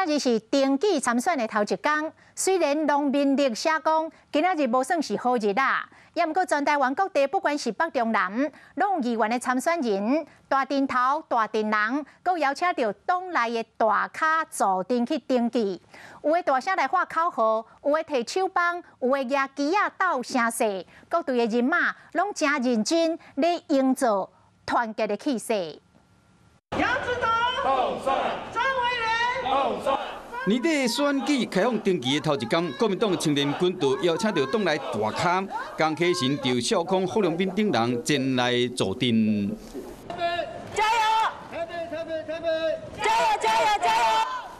仔日是登記參選的頭一工，雖然農民曆寫講今仔日無算是好日啦，也毋過全台灣各地不管是北中南，攏有議員的參選人，大陣頭、大陣人，閣邀請著黨內的大咖組陣去登記。有的大聲來喊口號，有的提手枋，有的舉旗仔鬥聲勢，各隊的人馬攏誠認真咧營造團結的氣勢。楊志東，張維廉，年底選舉開放登記的頭一工，國民黨青年軍就邀請著黨內大咖江啟臣、趙少康、傅良彬等人前來助陣。加油！台北，台北，台北！加油，加油，加油！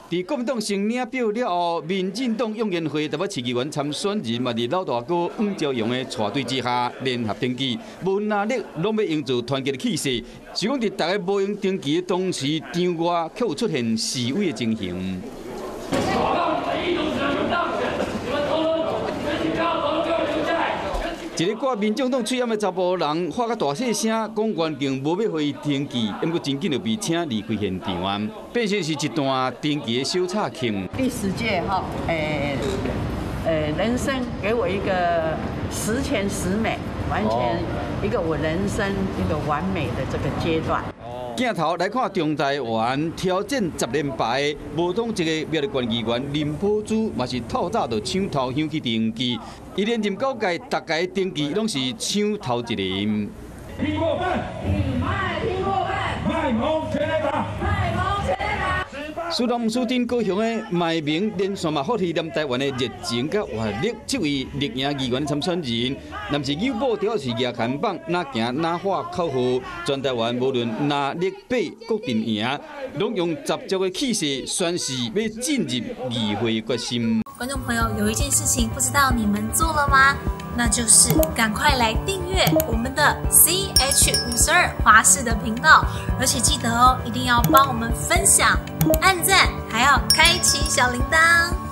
佇國民黨先領表了後，民進黨湧現會台北市議員參選人嘛，佇老大哥黃昭陽的帶隊之下聯合登記，無能力攏欲營造團結的氣勢。是講佇大家無閒登記的同時，場外卻有出現示威的情形。當選，你們統統選舉票統統給我留下來。一个掛民眾黨喙罨的查埔人，喊較大細聲，講原定無欲予伊登記，毋過真緊就被請離開現場啊，變成是一段登記的小插曲。第10屆哈，人生給我一個十全十美，完全一個我人生一個完美的這個階段。鏡頭來看中台灣挑戰10連敗，無黨籍的苗栗縣議員林寶珠嘛是透早就搶頭香去登記，伊連任九屆，逐屆登記攏是搶頭一个。拼過半，拼過半，麥盟全壘打，麥盟全壘打。蘇南蘇鎮高雄的麥明連線嘛，發起南台灣的熱情佮活力。這位綠營議員參選人，若毋是扭布條，是舉看板，若行若喊口號，全台灣無論藍綠白各陣營，攏用十足的氣勢宣示欲進入議會決心。觀眾朋友，有一件事情不知道你們做了嗎？那就是趕快來訂閱我們的 CH52華視的頻道，而且記得哦，一定要幫我們分享、按讚，還要開啟小鈴鐺。